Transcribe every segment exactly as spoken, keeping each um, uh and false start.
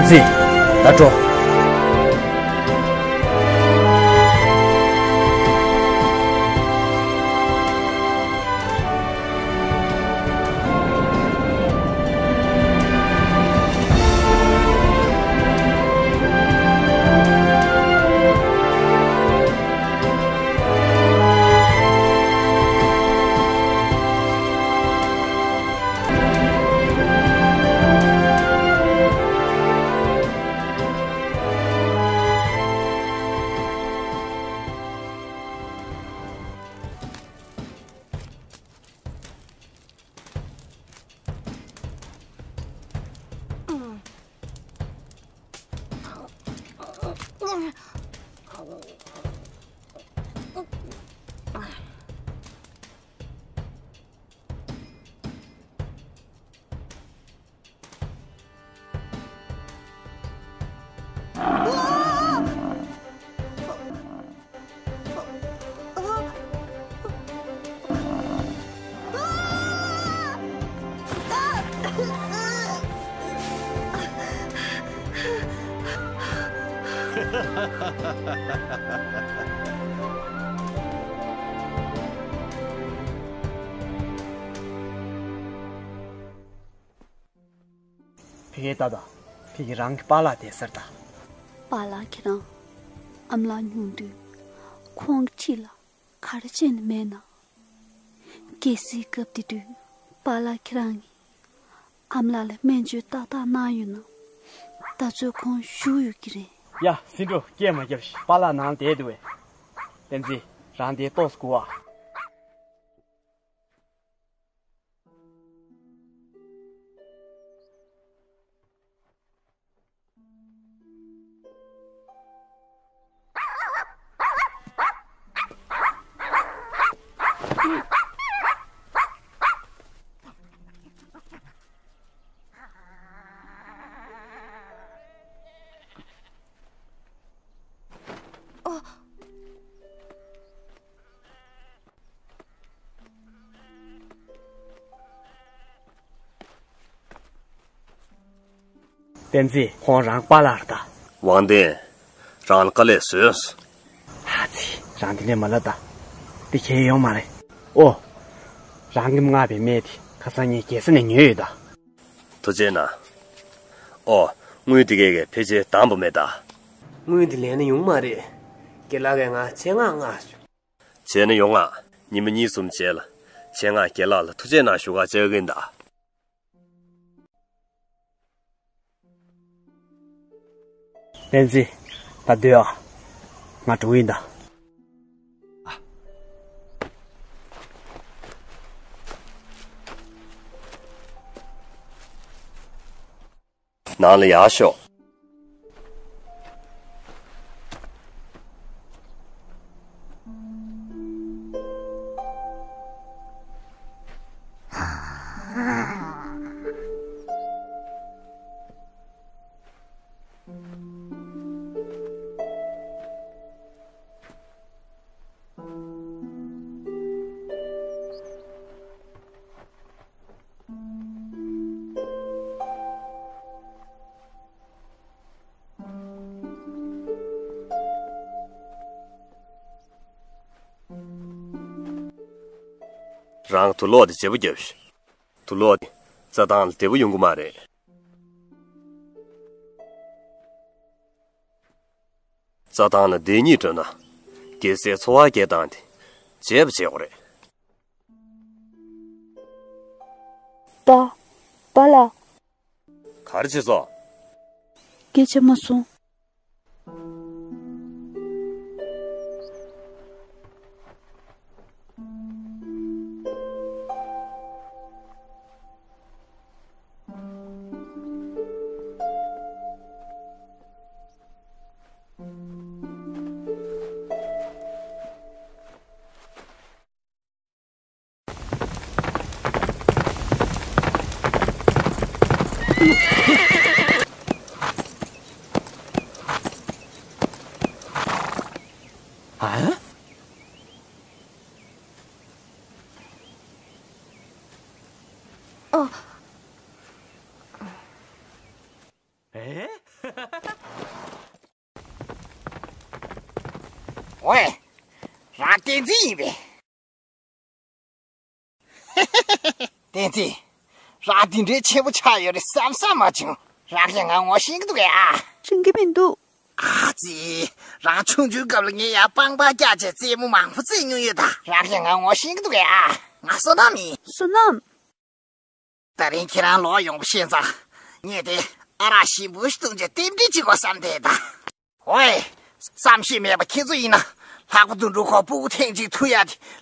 ཙི། ད་འགྲོ། ཕ་གིའི་ཏ་ད། ཕ་གི་རང་གི་པཱ་ལགས་དེ་ཟེར་ད། པཱ་ལགས་ཁྱེད་རང་ཨ་མ་ལགས་སྙུང་དུས་ཁོང་གི་འཁྲིས་ལ་ག་རེ་བྱས་ནས་མེད་ན། གལ་སྲིད་སྐབས་དེ་དུས་པཱ་ལགས་ཁྱེད་རང་གིས་ཨ་མ་ལགས་ལ་སྨན་བཅོས་ཏག་ཏག་གནང་ཡོད་ན། ད་གཟོད་ཁོང་བཞུགས་ཡོད་ཀྱི་རེད། ཡ། སེང་འབྲུག་སྐད་མ་རྒྱབ་ཤིག་པཱ་ལགས་ནང་ལ་བསྡད་འདུག་པས། བསྟན་འཛིན། རང་དེ་ཏོག་ཙམ་སྒུག་ཨ། བསྟན་འཛིན། ཁོང་རང་པཱ་ལགས་རེད་ད། དབང་ལྡན། རང་ལ་དཀའ་ལས་བཟོས་སོང་། ཨ་ཙི། རང་དེ་འདྲས་མ་ལབ་ད། དེ་གལ་ཡོད་མ་རེད། ཨོ། རང་གིས་མངགས་པའི་སྨན་དེ་ཁ་སང་ངས་རྒྱལ་ས་ནས་ཉོས་ཡོད་ད། ཐུགས་རྗེ་གནང་། ཨོ། དངུལ་དེ་གས་ཀྱིས་ཕལ་ཆེར་འདང་པོ་མེད་ད། དངུལ་དེ་ལེན་ན་ཡོང་མ་རེད། རྒན་ལགས་ཀྱིས་ང་ཆེད་མངགས་མངགས་བྱུང་། བྱས་ན་ཡོང་ང་། ཉི་མ་གཉིས་གསུམ་རྗེས་ལ་ཆེད་མངགས་རྒན་ལགས་ལ་ཐུགས་རྗེ་གནང་ཞུ་ག་བཅར་གྱི་ཡིན་ད། བསྟན་འཛིན། ད་སྡོད་ཨ། ང་འགྲོ་གི་ཡིན་ད། ནང་ལ་ཡར་ཤོག་རང་དུག་ལོག་དེ་བརྗེ་པོ་རྒྱབ་ཤིག་དུག་ལོག་དེ་རྩྭ་ཐང་ལ་བདེ་པོ་ཡོང་གི་མ་རེད། རྩྭ་ཐང་ལ་བདེ་སྙིང་སྤྲོད་ན། རྒྱལ་སའི་འཚོ་བ་སྐྱེལ་སྟངས་དེ་བརྗེ་པོ་བྱེད་དགོས་རེད། པཱ། པཱ་ལགས། ག་རེ་བྱས་སོང་། སྐད་ཆ་མ་གསུང་། ཨ། ཨེ། ཝེ། རང་བསྟན་འཛིན་ཡིན་པས། བསྟན་འཛིན། རང་འདི་འདྲའི་ཆེན་པོ་ཆགས་ཡོད་རེད་བསམ་བསམ་མ་བྱུང་། རང་གིས་ང་ངོ་ཤེས་ཀྱི་འདུག་གས་ཨ། ཤེས་ཀྱི་མི་འདུག་ཨ་ཙི། རང་ཆུང་ཆུང་སྐབས་ལ་ངས་ཡར་པང་པར་བཀྱགས་བྱས་རྩེད་མོ་མང་པོ་རྩེད་མྱོང་ཡོད་ད། རང་གིས་ང་ངོ་ཤེས་ཀྱི་འདུག་གས་ཨ། ང་བསོད་ནམས་ཡིན། བསོད་ནམས། ད་རིང་ཁྱེད་རང་ལོག་ཡོང་བ་ཤེས་ཙང་། ངས་དེ་ཨ་རག་ཞིམ་པོ་ཞིག་བཏུང་བྱས་རྟེན་འབྲེལ་གཅིག་པ་བསམ་བསྡད་ད། ཝེ། བསམ་ཤེས་མེད་པ་ཁྱེད་ཚོ་ཡིན་ན། ལྷག་པ་དོན་གྲུབ་ཁོ་སྤུ་གུ་ཐེངས་གཅིག་ཐུག་ཡ་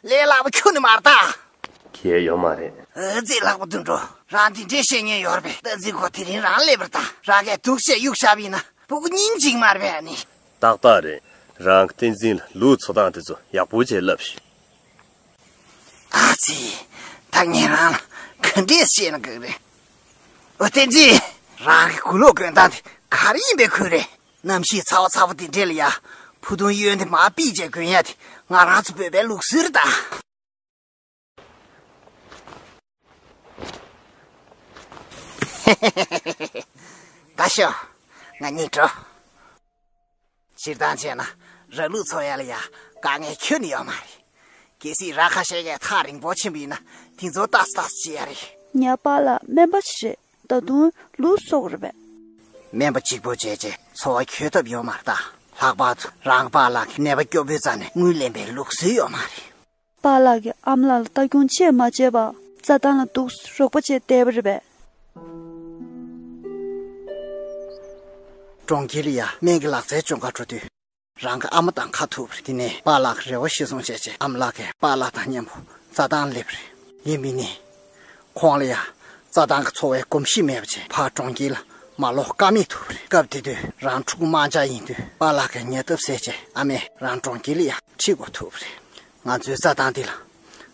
དེ་ལས་སླ་པོ་ཁྱོན་ནས་མ་རེད་ད། གལ་ཡོད་མ་རེད། ཨ་ཙི། ལྷག་པ་དོན་གྲུབ། རང་འདི་འདྲའི་བཤད་མཁན་ཡོད་རེད་པས། བསྟན་འཛིན་ཁོ་དེ་རིང་རང་སླེབས་པ་རེད་ད། རང་གིས་འདུག་བྱས་གཡུག་བཞག་པ་ཡིན་ན་སྤུ་གུ་སྙིང་རྗེ་མ་རེད་པས་ཨ་ནི། ཏག་ཏག་རེད། རང་གིས་བསྟན་འཛིན་ལ་ལུག་འཚོ་སྟངས་དེ་ཚོ་ཡག་པོ་བྱས་བསླབས་ཤིག་ཨ་ཙི། ད་ངས་རང་ལ་ག་འདྲས་བཤད་ན་དགའ་གི་རེད། ཨོ་བསྟན་འཛིན། རང་གི་གོས་ལོག་གོན་སྟངས་དེ་ག་རེ་ཡིན་པའི་ཁུལ་རེད། གནམ་གཤིས་ཚ་བ་ཚ་པོ་དེ་འདྲས་ལ་ཡ། ཕུ་ཐུང་གཡོན་དེ་མར་ཕུད་བྱས་གོན་ཡ་དེ་ང་རང་ཚོ་བོད་པའི་ལུགས་སྲོལ་རེད་ད། ད་ཤོག་ང་གཉིས་འགྲོ། སྤྱིར་བཏང་བྱས་ན་ར་ལུག་འཚོ་ཡ་ལ་ཡ་དཀའ་ངལ་ཁྱོན་ནས་ཡོད་མ་རེད། གལ་སྲིད་ར་ཁ་ཤས་ཀྱིས་ཐག་རིང་པོ་ཕྱིན་པ་ཡིན་ན་དེ་ཚོ་ཏག་ཏག་བྱེད་ཡ་རེད། ངའི་པཱ་ལགས་སྨན་པ་ཞིག་རེད། ད་དུང་ལུག་གསོ་གི་རེད་པས། སྨན་པ་གཅིག་པོ་བྱས་བྱས་འཚོ་བ་འཁྱོལ་ཐབས་ཡོད་མ་རེད་ད། ལྷག་པར་དུ་རང་གི་པཱ་ལགས་ཀྱི་ནད་པ་སྐྱོ་པོའི་རྩ་ནས་དངུལ་ལེན་པའི་ལུགས་སྲོལ་ཡོད་མ་རེད། པཱ་ལགས་ཀྱིས་ཨ་མ་ལགས་ལ་ལྟ་སྐྱོང་བྱས་མ་བྱས་པར་རྩྭ་ཐང་ལ་འདུག་སེ་རོགས་པ་བྱས་བསྡད་པ་རེད་པས། གྲོང་ཁྱེར་ལ་ཡ་སྨན་གྱི་ལག་རྩལ་སྦྱོང་གར་འགྲོ་དུས། རང་གི་ཨ་མ་དང་ཁ་ཐུག་པ་རེད། དེ་ནས་པཱ་ལགས་ཀྱི་རེ་བ་གཞིར་བཟུང་བྱས་བྱས་ཨ་མ་ལགས་ཀྱིས་པཱ་ལགས་དང་མཉམ་པོ་རྩྭ་ཐང་སླེབས་པ་རེད། ཡིན་པས་ནི། ཁོང་ལ་ཡང་རྩྭ་ཐང་གི་འཚོ་བའི་གོམས་གཤིས་མེད་པ་བྱས་ཕར་གྲོང་ཁྱེར་ལ་མ་ལོག་ཀ་མེད་ཐུག་པ་རེད། སྐབས་དེ་དུས་རང་ཕྲུ་གུ་དམར་འབྱར་ཡིན་དུས་པཱ་ལགས་ཀྱིས་ཉེ་འདབས་བཟས་བྱས་ཨ་མས་རང་གྲོང་ཁྱེར་ལ་ཡང་ཁྲིད་དགོས་ཐུག་པ་རེད། ང་ཚོའི་རྩྭ་ཐང་འདི་ལ་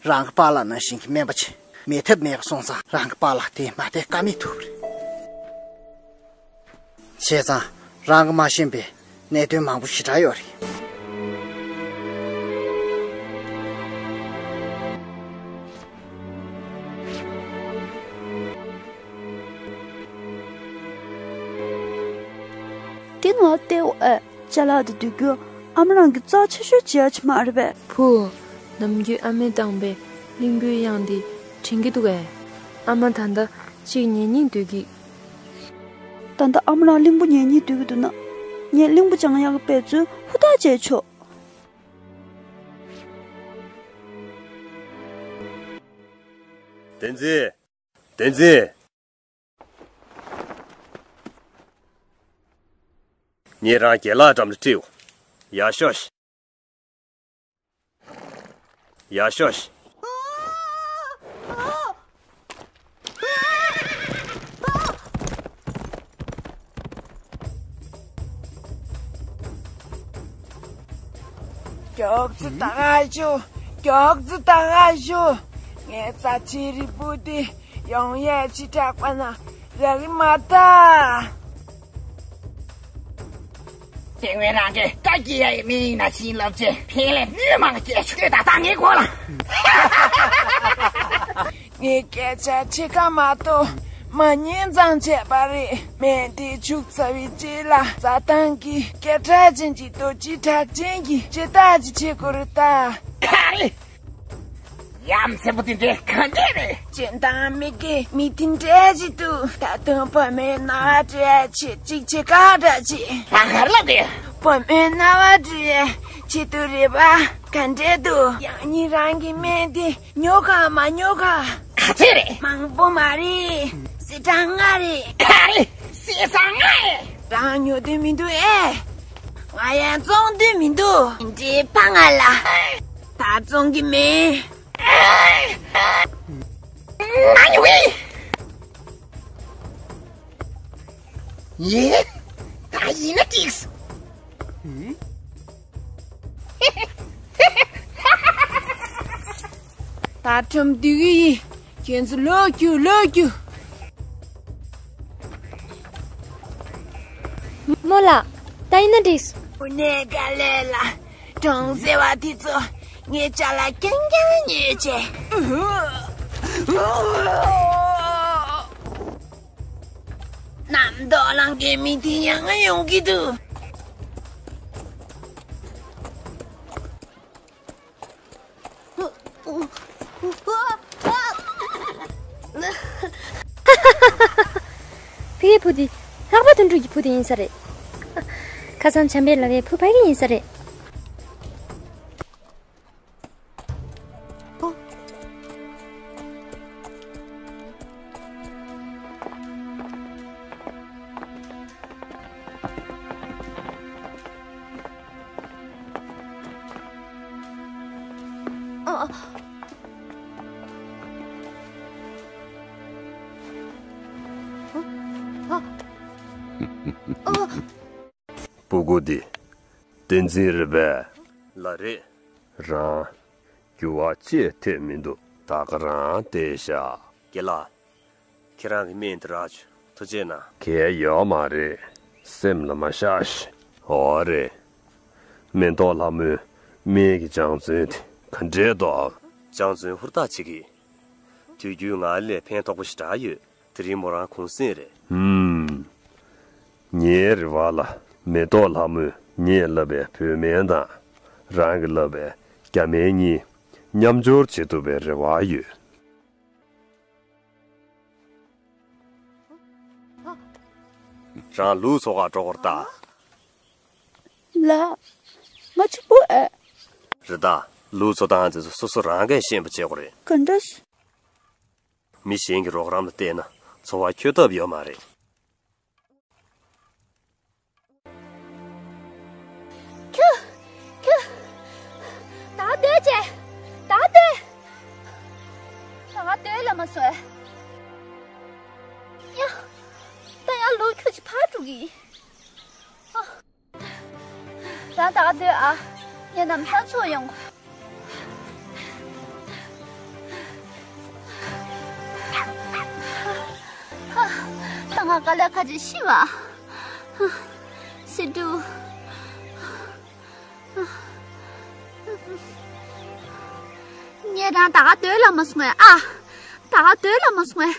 རང་གི་པཱ་ལགས་ནང་བཞིན་གྱི་སྨན་པ་ཅིག་མེད་ཐབས་མེད་པ་སོང་ཙང་རང་གི་པཱ་ལགས་དེ་མ་བསྡད་ཀ་མེད་ཐུག་པ་རེད། བྱས་ཙང་རང་གིས་མ་ཤེས་པའི་གནད་དོན་མང་པོ་ཞེ་དྲག་ཡོད་རེད། དེ་ང་བལྟས་འོ་ཨེ། ཅ་ལག་དེ་བསྡུ་རྒྱུ་ཨ་མ་རང་གི་རྩ་ཆེ་ཤོས་བྱེད་ཡ་ཅིག་མ་རེད་པས། བུ། ནམ་རྒྱུན་ཨ་མས་བཏང་བའི་གླིང་བུའི་གཡང་དེ་དྲན་གྱི་འདུག་གས། ཨ་མ་ད་ལྟ་གཅིག་ཉལ་སྙིང་འདོད་ཀྱི། ད་ལྟ་ཨ་མ་རང་གླིང་བུ་ཉལ་སྙིང་འདོད་ཀྱི་འདུག་ན། ངས་གླིང་བུ་སྦྱང་ཡག་གི་འབད་བརྩོན་ཧུར་ཐག་བྱས་ཆོག་བསྟན་འཛིན། བསྟན་འཛིན། ངས་རང་རྒན་ལགས་འགྲམ་ལ་ཁྲིད་འོང་། ཡར་ཤོག་ཤིག་ཡར་ཤོག་ཤིག་མགྱོགས་ཙམ་ད་ག་ཤོག་མགྱོགས་ཙམ་ད་ག་ཤོག་ངའི་རྩ་ཆེའི་རིལ་བུ་དེ་ཡོང་ཡས་ཕྱི་དྲགས་པ་ན་རག་གི་མ་ད། དེ་སྔོན་རང་གིས་བཀའ་བཀྱེ་ཡ་ཡི་མི་ཡིན་ན་བྱིན་རླབས་ཆེ། ཕན་ལས་གནོད་མང་སྐྱེ་ཆོག་ད་ལྟ་ངའི་མགོ་ལ། ངས་སྐད་ཆ་ཕྱེད་ཀ་མ་གཏོགས་མ་ཉན་ཙང་བྱས་པ་རེད། སྨན་དེ་བྱུགས་ཚར་བའི་རྗེས་ལ་རྩྭ་ཐང་གི་སྐད་གྲགས་ཅན་གྱི་རྡོ་རྗེ་གྲགས་ཅན་གྱི་སྤྱི་བཏང་ཅིག་བྱེད་དགོས་རེད་ད། ག་རེ། ཡ་མཚན་པོ་དེ་འདྲའི་ག་འདྲས་རེད། སྤྱིར་བཏང་མི་དགེ་མི་དེ་འདྲས་ཅིག་འདུག་ད་དུང་བུ་མོའི་རྣ་བ་འགྲོ་ཡ་ཆེད་ཅིག་བྱེད་ག་འདྲ་ཅིག་ད་ག་རེ་ལབ་དེ། བུ་མོའི་རྣ་བ་འགྲོ་ཡ་ཆེད་དུ་རེད་པ། ག་འདྲས་འདུག་ཡང་སྙིང་རང་གི་སྨན་དེ་ཉོ་ག་མ་ཉོ་ག་ག་ཚོད་རེད། མང་པོ་མ་རེད། གསེར་སྲང་ལྔ་རེད། ག་རེ། གསེར་སྲང་ལྔ་རེད། རང་ཉོ་འདོད་མི་འདུག་ཨེ། ང་ཡང་བཙོང་འདོད་མི་འདུག་འདྲའི་ཕ་ང་ལ། ད་བཙོང་གི་མེད། ང་ཉོ་གི་ཡིན། ད་ཡིན་ན་འགྲིག་ད་ཁྲོམ་བསྡུ་གི་ཡིན། ཁྱོད་ཚོ་ལོག་རྒྱུགས་ལོག་རྒྱུགས། རྨོ་ལགས། ད་ཡིན་ན་འགྲིགས། དངོས་གནས་དཀའ་ལས་ལ། གྲོང་ཟེར་བ་དེ་ཚོ་ངའི་ཅ་ལག་རྐྱང་རྐྱང་ཉོས་བྱས། གནམ་ཐོག་ལ་མགོ་མི་དེ་ཡང་ཡོང་གི་འདུག་ཕ་གིའི་བུ་དེ་ལྷག་པ་དོན་གྲུབ་ཀྱི་བུ་དེ་ཡིན་ས་རེད། ཁ་སང་བྱམས་པས་ལབ་པའི་བུ་ཕ་གི་ཡིན་ས་རེད། སྤུ་གུ་འདི་བསྟན་འཛིན་རེད་པས། ལགས་རེད། རང་། འགྱུར་བ་ཅི་ཡང་ཐེབས་མི་འདུག་ད་ག་རང་བསྡད་ཤག་རྒན་ལགས། ཁྱེད་རང་གི་སྨན་དེ་རག་བྱུང་། ཐུགས་རྗེ་གནང་། གལ་ཡོད་མ་རེད། སེམས་ལ་མ་བཞག་ཤིག་འོ་རེད། མེ་ཏོག་ལྷ་མོའི་སྨན་གྱི་སྦྱང་བརྩོན་དེ་ག་འདྲས་འདུག་སྦྱང་བརྩོན་ཧུར་ཐག་བྱེད་ཀྱི། དུས་རྒྱུན་ང་ལ་ཕན་ཐོགས་པོ་ཞེ་དྲག་ཡོད། དེ་རིང་མོ་རང་གུང་སེང་རེད། ཧུམ། ངའི་རེ་བ་ལ་མེ་ཏོག་ལྷ་མོས་ངས་བསླབས་པའི་བོད་སྨན་དང་། རང་གིས་བསླབས་པའི་རྒྱ་སྨན་གཉིས་མཉམ་སྦྱོར་བྱེད་ཐུབ་པའི་རེ་བ་ཡོད། རང་ལུག་འཚོ་གར་འགྲོ་དགོས་རེད་ད། ལགས། ང་གཅིག་པུ་ཨེ། རེད་ད། ལུག་འཚོ་སྟངས་དེ་ཚོ་སོ་སོ་རང་གིས་ཤེས་པ་བྱེད་དགོས་རེད། ག་འདྲ། མི་གཞན་གྱི་རོགས་རམ་ལ་བརྟེན་ན་འཚོ་བ་འཁྱོལ་ཐབས་ཡོད་མ་རེད། ཁྱོད། ཁྱོད། ད་སྡོད་ཅེས། ད་སྡོད། ད་སྡོད་ལ་མ་སོང་། ཡ། ད་ཡང་ལོ་ཁྱོད་ཀྱི་ཕར་འགྲོ་གི་ཡིན། ཨ། རང་ད་སྡོད་ཨ། ངས་ལམ་སང་ཚུར་ཡོང་། ད་ང་དཀའ་ལས་ཁག་ཅིག་ཤི་བ། སི་ཏུ། ངས་རང་ད་ག་སྡོད་ལ་མ་སོང་ངས་ཨ། ད་ག་སྡོད་ལ་མ་སོང་ངས།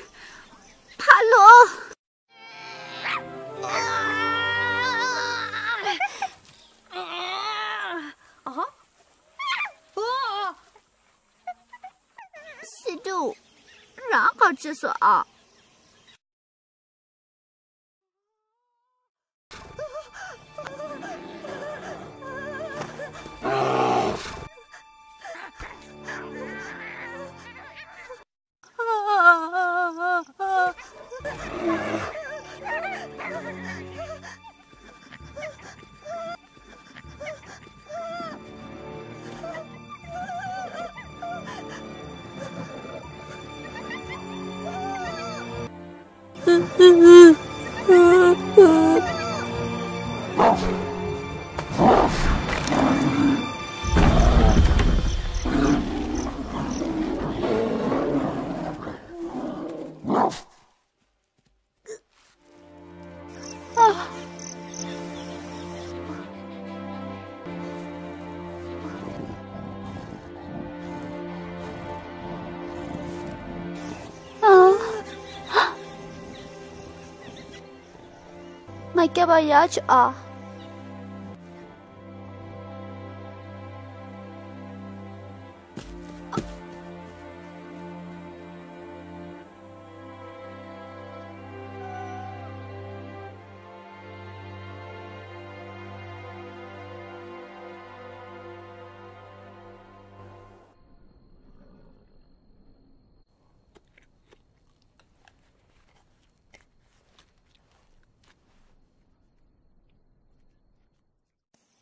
ཕ་ལོ། སི་ཏུ། རང་ག་རེ་བྱས་སོང་ཨ། ང་སྐྱབས་པ་ཡག་བྱུང་ཨ།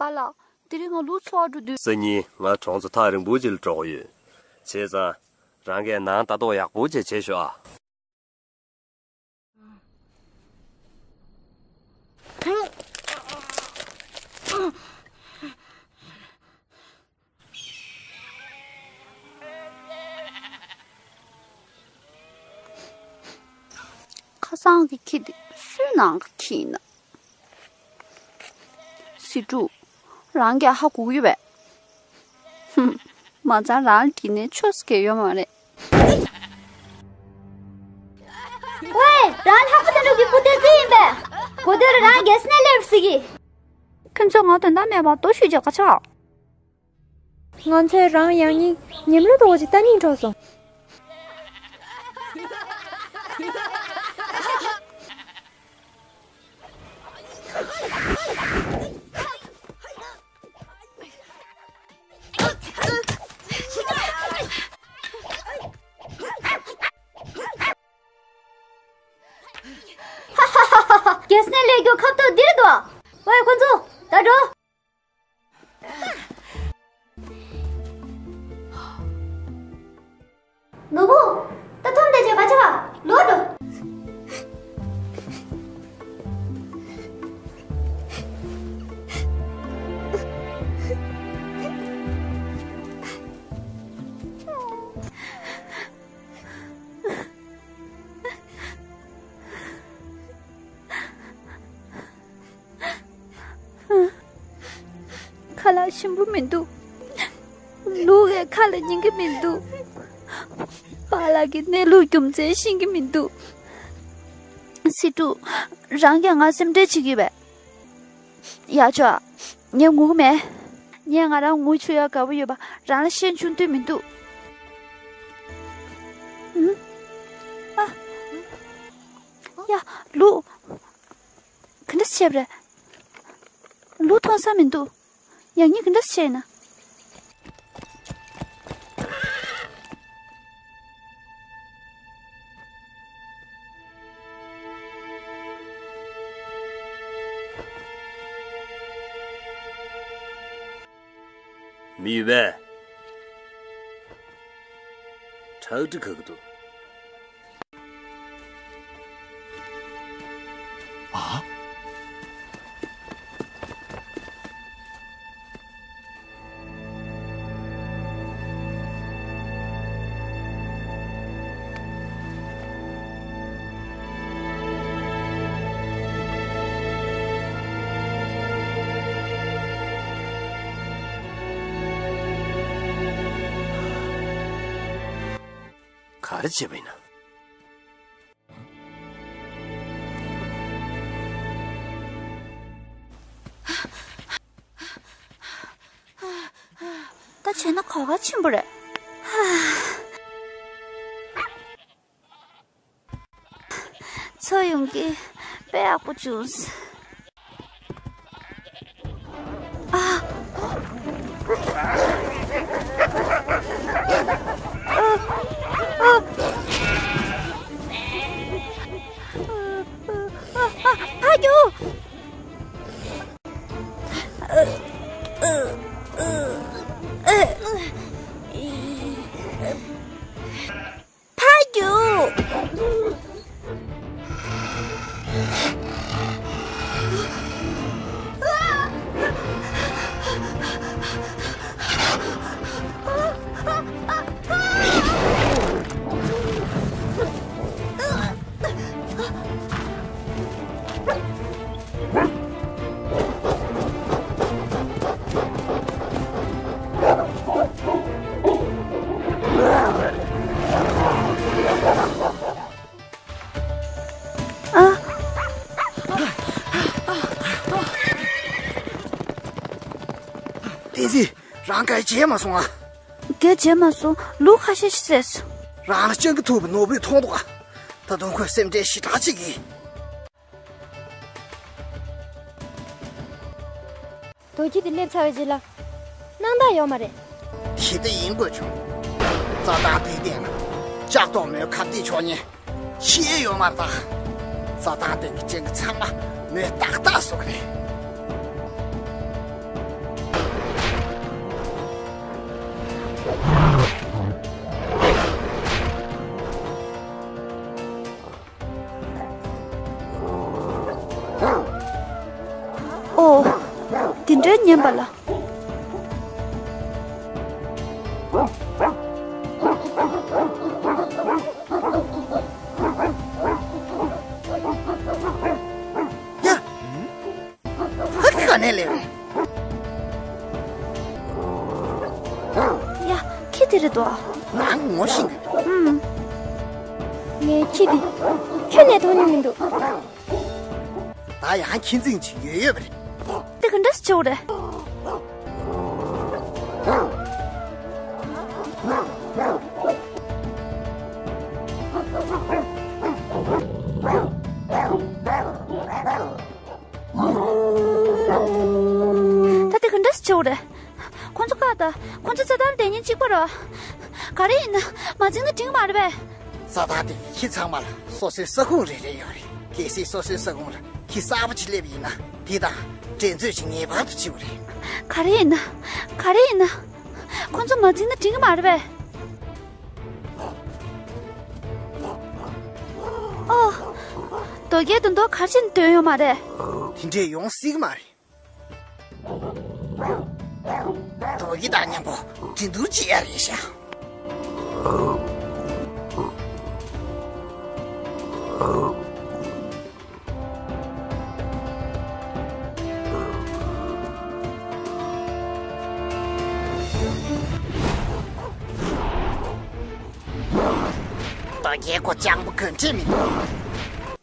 པཱ་ལགས། དེ་རིང་ང་ལུག་འཚོ་བར་འགྲོ་དུས། སང་ཉིན་ང་གྲོང་ཚོ་ཐག་རིང་པོ་ཅིག་ལ་འགྲོ་གི་ཡོད། བྱས་ཙང་། རང་གིས་ནང་ལྟ་རྟོག་ཡག་པོ་ཅིག་བྱེད་ཤོག་ཨ། ཁ་སང་གི་ཁྱི་དེ་སུའི་ནང་གི་ཁྱི་ཡིན་ན། སི་ཀྲུ། རང་གིས་ཧ་གོ་གི་ཡོད་པས། ཧུམ། མ་ཚང་རང་ལ་དྲིས་ནས་ཆོས་སུ་གལ་ཡོད་མ་རེད། ཝེ། རང་ལྷག་པ་དོན་གྲུབ་ཀྱི་བུ་བསྟན་འཛིན་ཡིན་པས། གོ་ཐོས་ལ་རང་རྒྱལ་ས་ནས་སླེབས་ཟེར་གི། ཁྱོད་ཚོས་ང་དོན་དག་མེད་པར་རྡོ་གཞུས་རྒྱག་ག་ཆོག་ང་ཚོས་རང་ཡང་སྙིང་ཉམས་ལེན་དུ་འོ་ཅིག་ལྟ་སྙིང་འཕྲོག་སོང་། རྒྱལ་སྲས་སླེབས་རྒྱུ་ཁ་ཐུག་འདིར་འདུག་ཝེ་ཁོ་ཚོ་ད་འགྲོ། ནོར་བུ། ད་ཐུམ་དེ་ཅེ་ག་ཆེ་བ་ལོ་འགྲོ། ཁ་ལག་ཞིམ་པོ་མི་འདུག་ལུག་གི་ཁ་ལ་ཉན་གི་མི་འདུག་པཱ་ལགས་ཀྱི་གནས་ལུགས་རྒྱུ་མཚན་ཤེས་ཀྱི་མི་འདུག་སི་ཏུ། རང་གིས་ང་སེམས་ཁྲལ་བྱེད་ཀྱི་ཡོད་པས། ཡག་ཆོག་ངས་ངུ་གི་མེད། ངས་ང་རང་ངུ་བཅུག་ཡག་དགའ་པོ་ཡོད་པ་རང་ལ་བཤད་བཅུག་འདོད་མི་འདུག་ཨུམ། ཨ། ཡ། ལུག་ག་འདྲ་བྱས་པ་རེད། ལུག་མཐོང་ས་མི་འདུག་ཡང་སྙིང་ག་འདྲ་བྱས་ན། མི་ཡོད་པས། ཁྲག་དྲི་ཁ་གི་འདུག་ཨ། ག་རེ་བྱས་པ་ཡིན་ན། ད་བྱས་ན་གོ་སྐབས་ཆེན་པོ་རེད། ཚོ་ཡོང་གི་དཔེ་ཡག་པོ་བྱུང་། ཨ། ཨ། ཨ། ཨ། ཕ་རྒྱུག་ཕ་རྒྱུག་ཨ། བསྟན་འཛིན། རང་ག་རེ་བྱས་མ་སོང་ཨ། ག་རེ་བྱས་མ་སོང་། ལུག་ཁ་ཤས་ཤིག་བསད་སོང་། རང་ལ་སྤྱང་ཀི་ཐུག་པའི་ནོར་བུས་མཐོང་འདུག་ཨ། ད་དུང་ཁོས་སེམས་ཁྲལ་ཞེ་དྲག་བྱེད་ཀྱི་ཡིན། རྡོ་ཁྱི་དེ་སླེབས་ཚར་བའི་རྗེས་ལ་སྣང་དག་ཡོད་མ་རེད། དེ་ལྟ་ཡིན་དགོས་བྱུང་། རྩྭ་ཐང་དེའི་སྟེང་ན་ལྕགས་ཏོག་མོའི་ཁ་གཏད་གཅོག་མཁན་ཆེ་ཡོད་མ་རེད་ད། རྩྭ་ཐང་སྟེང་གི་སྤྱང་ཀི་ཚང་མ་མོས་ཏག་ཏག་བཟོ་གི་རེད། ཨོ། དེ་འདྲའི་ཉན་པ་ལ། ཡ། ཧ་ག་ནས་ལེ། ཡ། ཁྱི་དེ་རེད་དོ། ང་ངོ་ཤེས་གི། ཨུམ། ངས་ཁྱི་འདི་ཁྱོན་ནས་མཐོང་མྱོང་མི་འདུག་ད་ཡང་ཁྱི་འཛིང་ཅིག་ཡོད་ཡོད་པ་རེད། དེ་ག་འདྲ་སེ་བྱེད་དགོས་རེད། ད་དེ་ག་འདྲ་སེ་བྱེད་དགོས་རེད། ཁོང་ཚོ་བཀག་ད། ཁོང་ཚོ་རྩྭ་ཐང་ལ་བསྡད་མཁན་གཅིག་པ་རེད། ག་རེ་ཡིན་ན་མ་འཛིང་ན་འགྲིག་མ་རེད་པས། རྩྭ་ཐང་དེ་ཁྱི་ཚང་མ་ལ་སོ་སོའི་ས་ཁོངས་རེ་རེ་ཡོད་རེད། གལ་སྲིད་སོ་སོའི་ས་ཁོངས་ལ་ཁྱི་གསར་པ་ཅིག་སླེབས་ཡིན་ན། དེ་དང་འགྲན་རྩོད་ཅིག་ངེས་པར་དུ་བྱེད་དགོས་རེད། ག་རེ་ཡིན་ན། ག་རེ་ཡིན་ན། ཁོང་ཚོ་མ་འཛིང་ན་འགྲིག་གི་མ་རེད་པས། ཨོ། རྡོ་རྒྱལ་དུ་མདོ་གར་ཕྱིན་དོན་ཡོད་མ་རེད། དེ་འདྲས་ཡོང་སྲིད་ཀྱི་མ་རེད། རྡོ་རྒྱལ་དང་མཉམ་པོ་འགྲན་བསྡུར་བྱེད་ཡ་རེད་ཤག་རྡོ་རྒྱལ་ཁོ་སྤྱང་པོ་ག་འདྲས་མི་འདུག་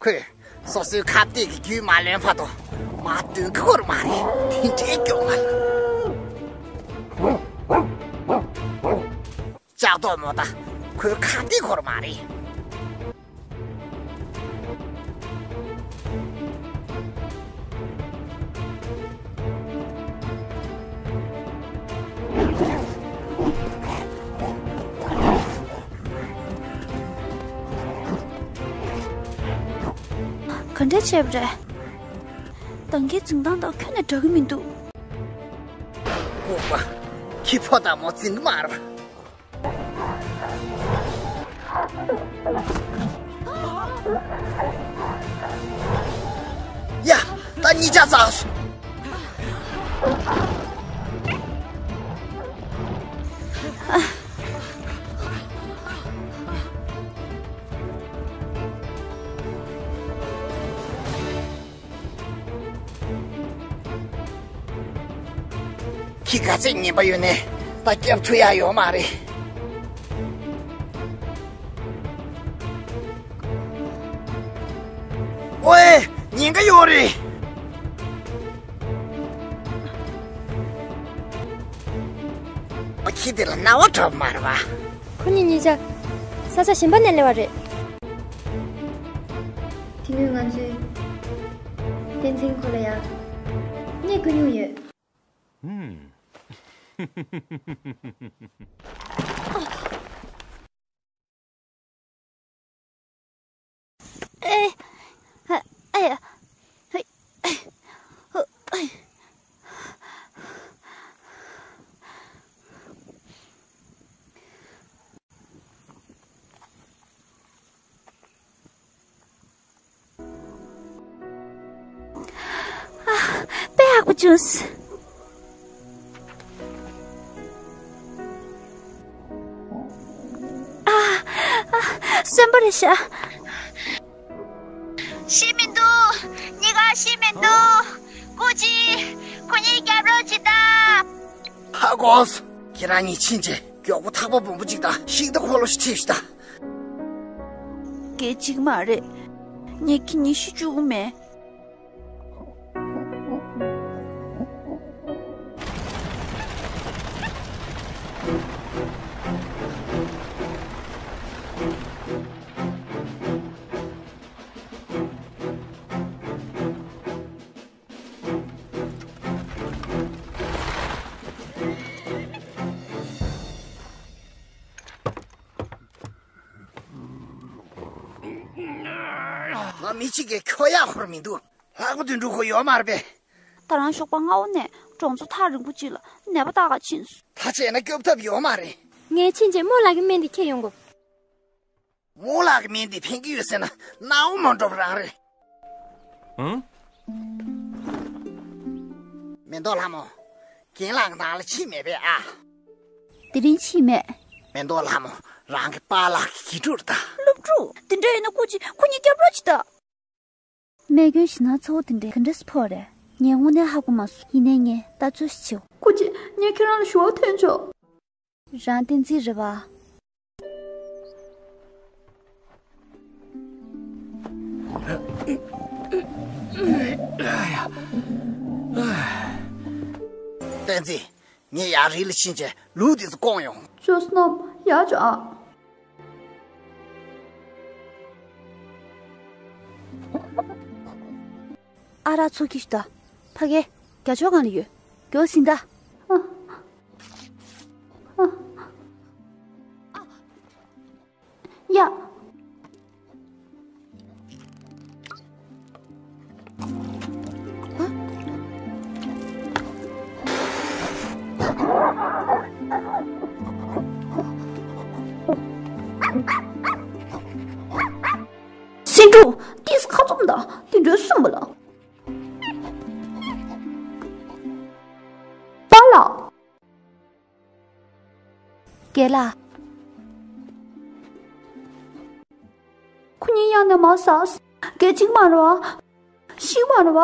ཁོས་སོ་སོའི་ཁ་གཏད་ཀྱི་རྒྱུད་མ་ལོན་བར་དུ་མར་འདོན་གྱི་ཁོ་རང་མ་རེད། དེ་འདྲའི་མགྱོགས་ང་། ལྕགས་རྡོག་མོ་ད་ཁོའི་ཁ་གཏད་ཁོ་རང་མ་རེད། ག་འདྲ་བྱས་པ་རེད། ད་གིན་འཛིང་སྟངས་དང་ཁྱོན་ནས་འདྲ་གི་མི་འདུག་ལྐུགས་པ། ཁྱི་ཕོ་དང་མོ་འཛིང་གི་མ་རེད། ཡ། ད་གཉིས་ཆ་ཚར་སོང་། ཁྱི་ག་ཚད་ངན་པ་ཡོད་ནའི་ད་སྐྱོབ་ཐུབ་ཡག་ཡོད་མ་རེད། ཨོའེ། ཉེན་ཁ་ཡོད་རེད། ཁྱི་དེ་ལ་རྣ་བ་གྲོལ་མ་རེད་པ། ཁོ་གཉིས་གཉིས་ཆ་ས་ཆ་གཞན་པ་ནས་སླེབས་པ་རེད། དེ་སྔོན་ང་ཚོས་བསྟན་འཛིན་ཁོ་ལ་ཡང་བརྙས་བཀོད་མྱོང་ཡོད། ཧུམ། ཨེ། ཨ། ཨེ། ཧེ། ཨེ། ཧུ། ཨེ། ཨ། དཔེ་ཡག་པོ་བྱུང་། ཨ། ཨ། གསོན་པོ་རེད་ཤག་ཤི་མི་འདུག་གཉིས་ཀ་ཤི་མི་འདུག་སྐུ་མཁྱེན། ཁོ་གཉིས་སྐྱབས་རོགས་བྱེད་དང་། ཧ་གོ་སོང་། ཁྱེད་རང་གཉིས་ཕྱིན་བྱས་མགྱོགས་པོ་ཐག་པ་སྦོམ་པོ་གཅིག་དང་ཤིང་རྟ་འཁོར་ལོ་ཞིག་ཁྲིད་ཤོག་དང་། སྐད་ཅིག་མ་རེད། ངས་ཁྱེད་གཉིས་ཤི་བཅུག་གི་མེད། ང་མི་གཅིག་གིས་འཁྱོག་ཡག་ཧོར་མི་འདུག་ལྷག་པ་དོན་གྲུབ་ཁོ་ཡོད་མ་རེད་པས། ད་རང་ཞོགས་པ་སྔ་བོ་ནས་གྲོང་ཚོ་ཐག་རིང་པོ་ཅིག་ལ་ནད་པ་ལྟ་ག་ཕྱིན་སོང་། ད་བྱས་ན་སྐྱོབ་ཐབས་ཡོད་མ་རེད། ངས་ཕྱིན་བྱས་རྨོ་ལགས་ཀྱི་སྨན་དེ་ཁྱེར་ཡོང་གོ། རྨོ་ལགས་ཀྱི་སྨན་དེ་ཕན་གྱི་ཡོད་ཟེར་ན་སྣང་བ་མ་འགྲོ་བ་རང་རེད། ཨང་། མེ་ཏོག་ལྷ་མོ། རྒན་ལགས་ཀྱི་ནང་ལ་ཕྱིན་མེད་པས་ཨ། དེ་རིང་ཕྱིན་མེད། མེ་ཏོག་ལྷ་མོ། རང་གི་པཱ་ལགས་ཀྱི་དགེ་ཕྲུག་རེད་ད། སློབ་ཕྲུག་དེ་འདྲ་ཡིན་ན་སྐུ་མཁྱེན་ཁོ་གཉིས་སྐྱབས་རོགས་བྱེད་དང་། རྨས་སྐྱོན་ཞེད་སྣང་ཚ་བོ་དེ་འདྲས་ག་འདྲས་སེ་ཕོག་རེད། ངས་དངོས་གནས་ཧ་གོ་མ་སོང་། ཡིན་ནའི་ངས་ལྟ་ཚུལ་ཞིག་བྱེད། སྐུ་མཁྱེན། ངས་ཁྱེད་རང་ལ་ཞུ་བ་འཐེན་ཆོག་རང་བསྟན་འཛིན་རེད་པ། བསྟན་འཛིན། ངས་ཡར་རི་ལ་ཕྱིན་བྱས་ལུག་དེ་ཚོ་བསྐོང་ཡོང་། ཇོ་སྣོམ། ཡག་ཅོ་ཨ། ཨ་ར་ཚུགས་ཀྱི་ཤི་ད། ཕ་གི། རྒྱ་ཕྱོགས་གང་ལ་ཡོད། མགྱོགས་ཟིན་ད། ཡ། སེང་ཕྲུག་ཏིས་ཁ་ཚུམ་དང་དེ་འདྲའི་གསུམ་པ་ལ། པཱ་ལགས། རྒན་ལགས། ཁོ་གཉིས་གཡང་ནས་མར་ཟགས། སྐད་ཅིག་མ་རེད་བ། ཤི་མ་རེད་བ།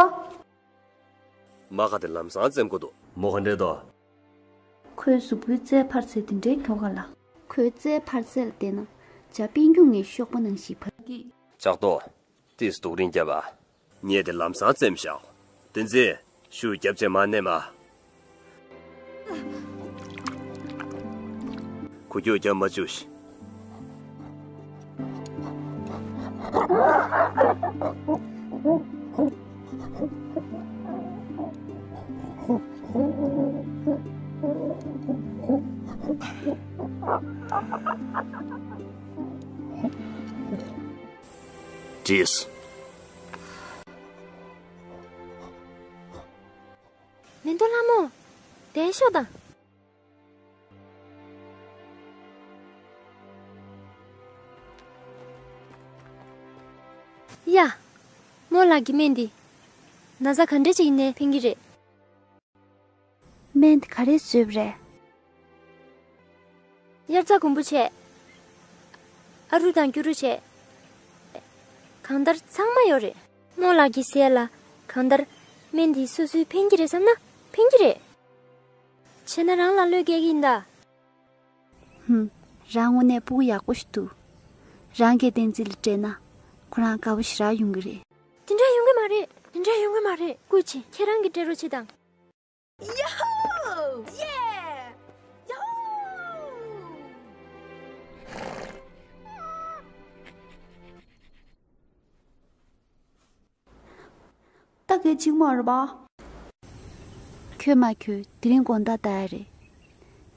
རྨ་ཁ་དེ་ལམ་སང་བཙེམ་དགོས་འདུག་མོ་ག་འདྲས་འདུག་ཁོའི་གཟུགས་པོའི་རྩའི་འཕར་ཚད་དེ་འདྲའི་མགྱོགས་ག་ལ། ཁོའི་རྩའི་འཕར་ཚད་ལ་བལྟས་ན་བྱ་སྤུན་རྒྱུག་ངའི་གཤོག་པ་ནང་བཞིན་འཕར་གི། ལྕགས་རྡོ། ཏིས་སྡུག་རིང་བརྒྱབ་པ། ངས་དེ་ལམ་སང་བཙེམས་བཞག་བསྟན་འཛིན། ཤུགས་རྒྱབ་བྱས་མར་མནན་མ། ཁུ་རྒྱུག་རྒྱབ་མ་བཅུག་ཤིག་བྲིས། མེ་ཏོག་ལྷ་མོ། བསྡད་ཤོག་དང་། ཡ། རྨོ་ལགས་ཀྱི་སྨན་འདི། ན་ཚ་ག་འདྲ་ཅིག་ཡིན་ནའི་ཕན་གྱི་རེད། སྨན་དེ་ག་རེ་བཟོས་པ་རེད། དབྱར་རྩྭ་དགུན་འབུ་བྱས། ཨ་རུ་དང་སྐྱུ་རུ་བྱས། གང་ལྟར་ཚང་མ་ཡོད་རེད། རྨོ་ལགས་ཀྱི་ཟས་ལ་གང་ལྟར་སྨན་འདི་སོ་སོའི་ཕན་གྱི་རེད་བསམ་ན་ཕན་གྱི་རེད། བྱས་ན་རང་ལ་བློས་འགེལ་གྱི་ཡིན་ད། ཧུམ། རང་དངོས་གནས་སྤུ་གུ་ཡག་པོ་ཞིག་འདུག་རང་གིས་བསྟན་འཛིན་ལ་སྤྲད་ན་ཁོ་རང་དགའ་པོ་ཞེ་དྲག་ཡོང་གི་རེད། དེ་འདྲ་ཡོང་གི་མ་རེད། དེ་འདྲ་ཡོང་གི་མ་རེད། སྐུ་མཁྱེན། ཁྱེད་རང་གིས་སྤྲད་རོགས་བྱེད་དང་། ཡ་ཧོ། ཡེ། ཡ་ཧོ། ད་གའི་གཅིག་མ་རེད་པ། ཁྱོད་མ་ཁྱོད་དེ་རིང་དགོང་དག་ལྟ་ཡ་རེད།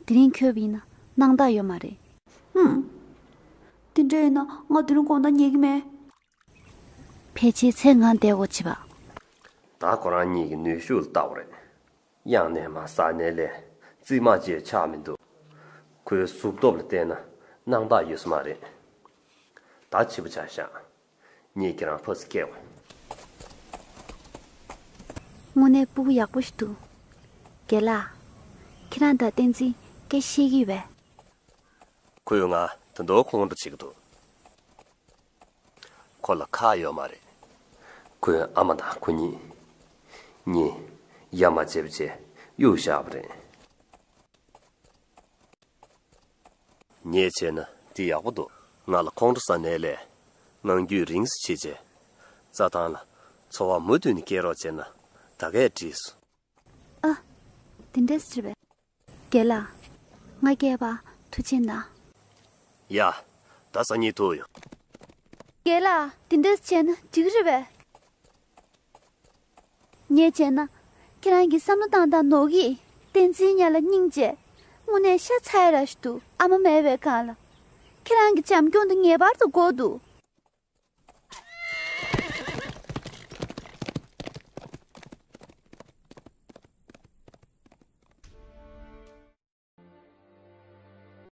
དེ་རིང་ཁྱོད་ཡིན་ན་སྣང་དག་ཡོད་མ་རེད། ཧུམ། དེ་འདྲ་ཡིན་ན་ང་དེ་རིང་དགོང་དག་ཉལ་གི་མེད། ཕལ་ཆེར་ཚེ་ང་བསྡད་དགོས་བྱེད་པ། ད་ཁོ་རང་གཉིས་ཀྱི་ནུས་ཤུགས་ལ་ལྟ་བ་རེད། གཡང་ནས་མར་ཟགས་ནའི་ལས་རྩིབ་མ་བཅས་ཆག་མི་འདུག་ཁོའི་གཟུགས་སྟོབས་ལ་བལྟས་ན་སྣང་དག་ཡོད་ས་མ་རེད། ད་འཕྱི་པོ་ཆགས་ཤག་ངས་ཁྱེད་རང་ཕར་ཚུར་བསྐྱལ་དགོས། དངོས་གནས་སྤུ་གུ་ཡག་པོ་ཞིག་འདུག་རྒན་ལགས། ཁྱེད་རང་དང་བསྟན་འཛིན་སྐད་བཤད་ཀྱི་ཡོད་པས། ཁོས་ང་ད་དུང་ཁོང་ཁྲོ་བྱེད་ཀྱི་འདུག་ཁོ་ལ་ཁག་ཡོད་མ་རེད། ཁོའི་ཨ་མ་དང་ཁོ་གཉིས། གཉིས། ཡ་མ་བྱེད་པ་བྱས་གཡུག་བཞག་པ་རེད། ངས་བྱས་ན་འདི་ཡག་པོ་འདུག་ང་ལ་ཁོང་ཁྲོ་ཟ་ནའི་ལས། ངང་རྒྱུད་རིང་ཙམ་བྱེད་བྱས། རྩྭ་ཐང་ལ་འཚོ་བ་མུ་མཐུད་ནས་སྐྱེལ་རོགས་བྱས་ན་ད་གས་འགྲིགས་སོང་། ཨ། དེ་འདྲས་ཟེར་བས། རྒན་ལགས། ང་སྐྱེལ་བ་ཐུགས་རྗེ་གནང་། ཡ། ད་སང་ཉིན་ཐུག་ཡོང་། རྒན་ལགས། དེ་འདྲས་བྱས་ན་འགྲིག་གི་རེད་པས། ངས་བྱས་ན། ཁྱེད་རང་གི་བསམ་བློ་བཏང་སྟངས་ནོར་གྱིས། བསྟན་འཛིན་ཉ་ལ་སྙིང་རྗེ། དངོས་གནས་ཤ་ཚ་ཡ་ར་ཞིག་འདུག་ཨ་མ་མེད་པའི་སྒང་ལ། ཁྱེད་རང་གི་བྱམས་སྐྱོང་དེ་ངེས་པར་དུ་དགོས་འདུག